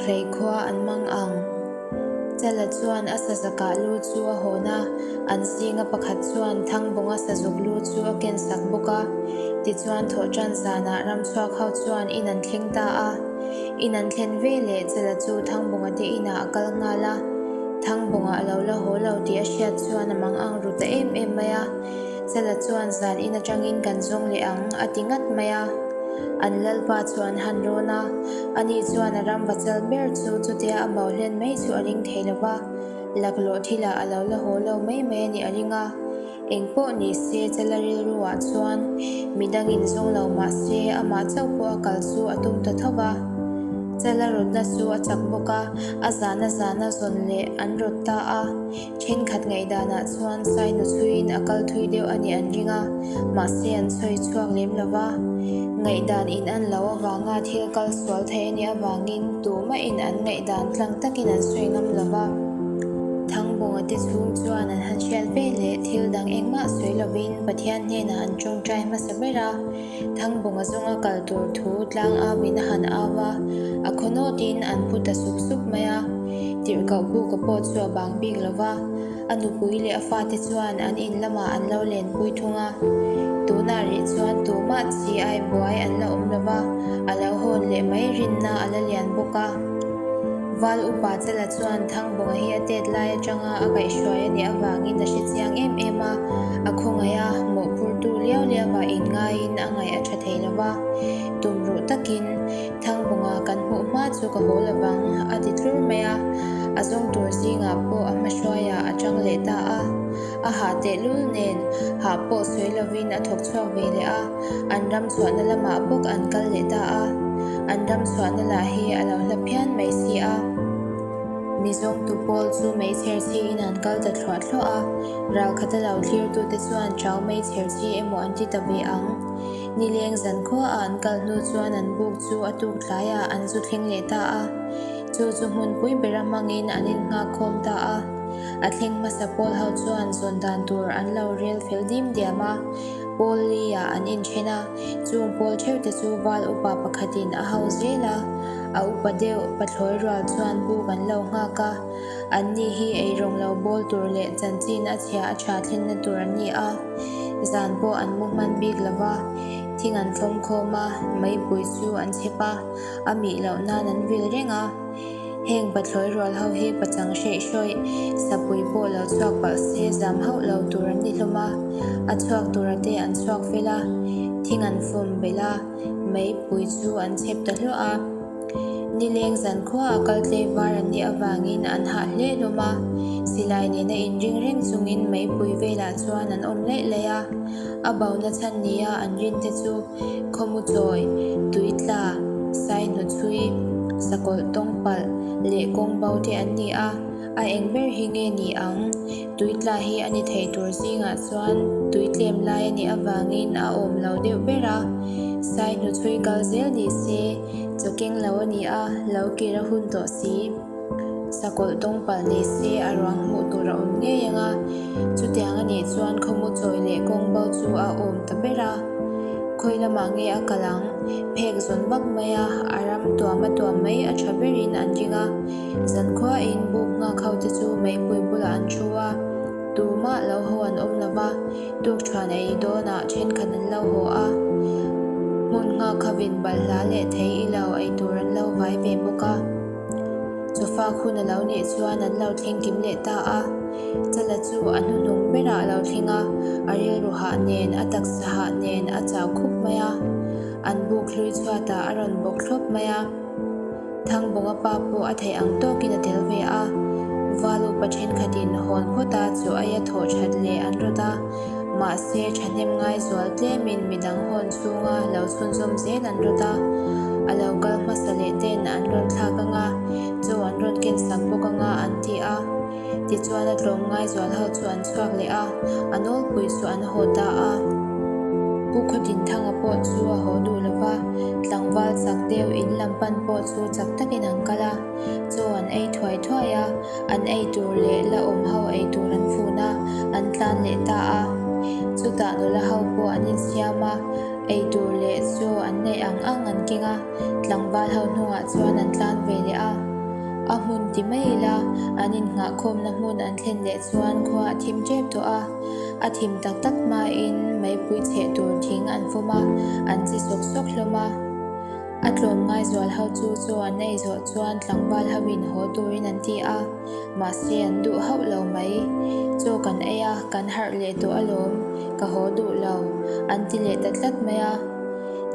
Hlei khua an mang ang. Chala chuan a sazakah lu chu a hawn a, an zinga pakhat chuan Thangbawnga sazuk lu chu a ken sak bawk a. Tichuan thawhṭan zanah ramchhuak ho chuan in an thleng ta a. In an thlen ve leh Chala chu Thangbawnga te inah a kal nghal a. Thangbawnga a lo la haw lo tih a hriat chuan a mang ang ru ta em em mai a. Chala chuan zan in atangin kan zawng leh ang a ti ngat mai a. An lalpa chu an han rawn a, ani chuan a ram vachal ber chu chutia a bo hlen mai chu a ring thei lo va, laklawh thilah a lo la haw lo mai mai a nih a ring a. Eng pawh ni se Chala rilru ah chuan midang in zawng lo mah se amah chauh pawh a kal chu a tum ta tho va. Chala rawtna chu a chak bawk a, a zana zana zawn leh an rawt ta a. Thenkhat ngaihdanah chuan Sainu chhuiin a kal thui deuh a nih an ring a, mahse an sawi chhuak lem lo va. Ngaihdan in an lo avanga thil kal sual thei a nih avangin tumahin an ngaihdan tlang takin an sawi ngam lo va. Thangbawnga te chhung chuan an han hriat ve leh thil dang engmah sawi lovin Pathian hnenah an tawngtai hmasa ber a. Thangbawnga zawnga kal tur thu tlang auin a han au a, a khaw nawtin an pu ta sup sup mai a. Tirhkoh buka pawh chu a bang bik lo va, a nupui leh a fate chuan an in lamah an lo lenpui thung a. Tunah rih chuan tumah chi ai buai an la awm lo va, a lo hawn leh mai rinna a la lian bawk a. Val upa Chala chuan Thangbawnga hi a tet lai atanga a kaihhruai a nih avangin a hre chiang em em a, a khawngaih a, mawhphurtu liau liauah inngaiin a ngaih a tha thei lo va. Tumruh takin Thangbawnga kan hmuh hma chu ka haw lo vang, a ti tlur mai a. A zawng tur zingah pawh a hmahruaiah a tang leh ta a. A hah tehlul nen hah pawh sawi lovin a thawk chhuak ve leh a. An ram chhuahna lamah bawk an kal leh ta a, an ram chhuahna lah hi a lo hla phian mai si a. Mizawngtu pawl chu meichher chhiin an kal ta thluah thluah a, ralkhata lo thlirtute chuan chau meichher chhi emaw an ti ta ve ang. Nileng zan khuaah an kal hnu chuan an buk chu a tuk tlaiah an zu thleng leh ta a, chu chu hmunpui bera hmangin an innghak khawm ta a. A thleng hmasa pawl ho chuan zawn dan tur an lo rel fel dim diam a. Pawl li-ah an inthen a, chung pawl theuhte chu val upa pakhatin a hau zel a, a upa deuh pathlawi rual chuan buk an lo nghak a, anni hi eirawng lo bawl tur leh chanchin a chhia a tha thlenna tur an ni a, zan pawh an mu hman bik lo va, thing an fawm khawm a, meipui chu an chhep a, a mih loh nan an vil reng a. Heng pathlawi rual ho hi pachang hreih hrawih, sapui pawh lo chhuak palh se zam hauh lo tur an ni hlawm a, a chhuak tura te an chhuak fel a, thing an fawm belh a, meipui chu an chhep ta hluah a. Nileng zan khua a kal tlei var an nih avangin an hah hle hlawm a, silai nena inring reng chungin meipui velah chuan an awm laih laih a, a bona chhan nia an rin te chu Khawmu chawi, tui tla, sai hnuchhui, sakawlh tawng palh leh kawng bo te an ni a, a eng ber hi nge ni ang? Tui tla hi a ni thei tur zingah chuan tui tlem lai a nih avangin a awm lo deuh ber a, sai hnuchhui kal zel ni se, chaw keng lo a ni a, lo kir a hun tawh si. Sakawlh tawng palh ni se a ruang hmuh tur a awm ngei ang a, chutiang a nih chuan khawmu chawi leh kawng bo chu a awm ta ber a. Khawi lamah nge a kal ang? Phek zawn vak mai a, a ram tuam a tuam mai a tha berin an ring a. Zankhuain buk nghak ho te chu meipui bulah an thu a, tumah lo haw an awm lo va. Tukṭhuan ei dawnah thenkhat an lo haw a, hmun nghak khavin balhla leh thei i lo ei tur an lo vai ve bawk a. Chawfak hun a lo nih chuan an lo thleng kim leh ta a, Chala chu a hnuhnung berah a lo thleng a, a rilru hah nen, a taksa hah nen a chau khup mai a, an buk hlui chhuatah a rawn bawk thlawp mai a. Thangbawnga pa pawh a theih ang tawkin a tel ve a, Val upa thenkhatin hawn phawt a chu aia thawh that leh an rawt a, mahse thahnem ngai zual tlemin midang hawn chhunga lo chhunzawm zel an rawt a, a lo kal hmasa leh ten an rawn thlak anga, chaw an rawn ken sak bawk anga an ti a. Tichuan a tlawm ngai zual ho chu an chhuak leh a, a nawlpui chu an haw ta a. Pu Khawtinthanga pawh chu a haw duh lo va, tlangval chak deuh in lam pan pawh chu chak takin an kal a, chaw an ei thuai thuai a, an ei tur leh la awm ho ei tur an fun a, an tlan leh ta a. Chutah nula ho pawh an insiam a, ei tur leh chaw an neih ang ang an keng a, tlangval ho hnungah chuan an tlan ve leh a. A hmun ti mai ila, an innghahkhawmna hmun an thlen leh chuan khua a thim tep tawh a. A thim tak tak hmain meipui chheh tur thing an fawm a, an che sawk sawk hlawm a. A tlawm ngaizual ho chu chaw an ei zawh chuan tlangval hoin haw turin an ti a, mahse an duh hauh lo mai. Chaw kan ei a, kan harh leh tawh alawm, ka haw duh lo, an ti leh ta tlat mai a.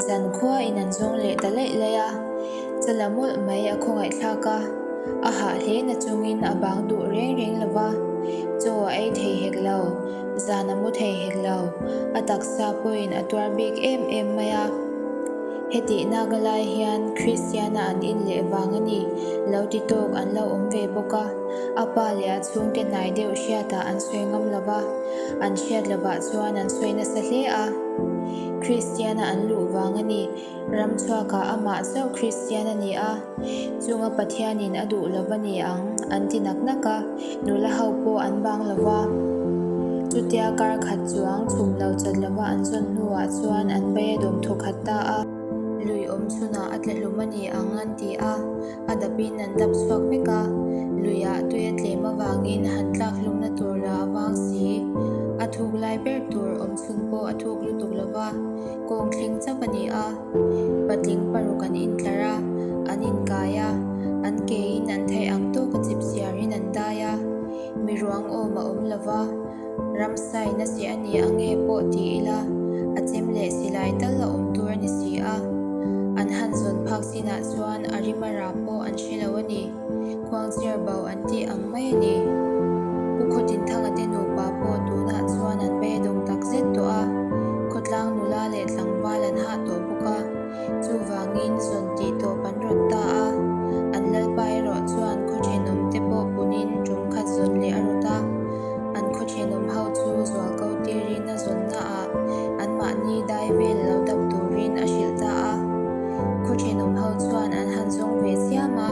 Zan khuain an zawng leh ta laih laih a, chala mawlh mai a khawngaihthlak a, a hah hle na chungin a bang duh reng reng lo va, chaw a ei thei hek lo, zan a mu thei hek lo, a taksa pawhin a tuar bik em em mai a. Hetih nak lai hian Kristiana an in leh vang a ni, lo ti tawk an lo awm ve bawk a, a pa leh a chhungte hnai deuh hriatah an sawi ngam lo va, an hriat lovah chuan an sawi nasa hle a. Kristiana an luh vang a ni, ramchhuakah amah chauh Kristian a ni a, chunga Pathianin a duh lo va ni ang, an ti nak nak a, nula ho pawh an bang lo va. Chutia kar khat chuang chhum lo chat lova an zawn hnuah chuan an bai a dawm thaw khat ta a. Lui awm chhunah a tla hlum a ni ang an ti a, a dapin an dap chhuak vek a, luiah tui a tlem avangin han tlak hlumna tur la a vang si. A thuk lai ber tur awm chhun pawh a thuk lutuk lo va, kawng thleng chauh a ni a. Patling paruk an intlar a, an inkai a, an kein an theih ang tawka chip siarin an dai a, mi ruang awm a awm lo va, Ramsai na si a ni ange pawh ti ila, a chem leh silai tal a awm tur a ni si a. An han zawn phak chinah chuan a rim a ra pawh an hre lo a ni. Khuangcher bo an tih ang mai a ni. Pu Khawtinthanga te nupa pawh tunah chuan an beidawng tak zet tawh a, khawtlang nula leh tlangval an hah tawh bawk a. Chuvangin zawn tih tawp an rawt ta a, an lalpa erawh chuan khaw thenawm te pawh punin tum khat zawn leh a rawt a. An khaw thenawm ho chu zual ko tirin a zawnna ah anmahni dai vel lo dap turin a hrilh ta a. Khaw thenawm ho chuan an han zawng ve chiam a,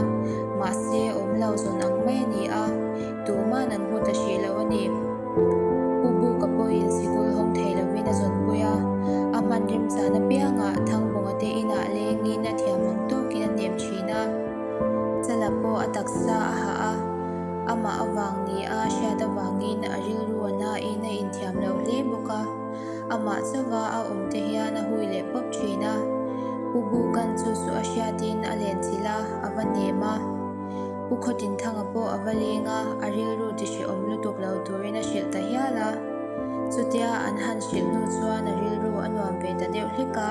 mahse awm lo zawn ang mai a ni a, tuman an hmu ta hrih lo a ni. Pu Buka pawhin sikul hawng thei lovin a zawnpui a, a hman remchan apiangah Thangbawnga te inah lengin a thiam ang tawkin a hnem thin a. Chala pawh a taksa a hah a, amah avang ni a hriat avangin a rilru a nain a inthiam lo hle bawk a, amah chauva a awm te hian a hui leh pawp thin a. Pu Bukan chu chu a hriatin a lenchilh a, a va hnem a. Pu Khawtinthanga pawh a va leng a, a rilru ti hrehawm lutuk lo turin a hrilh ta hial a. Chutia an han hrilh hnu chuan a rilru a nuam ve ta deuh hlek a.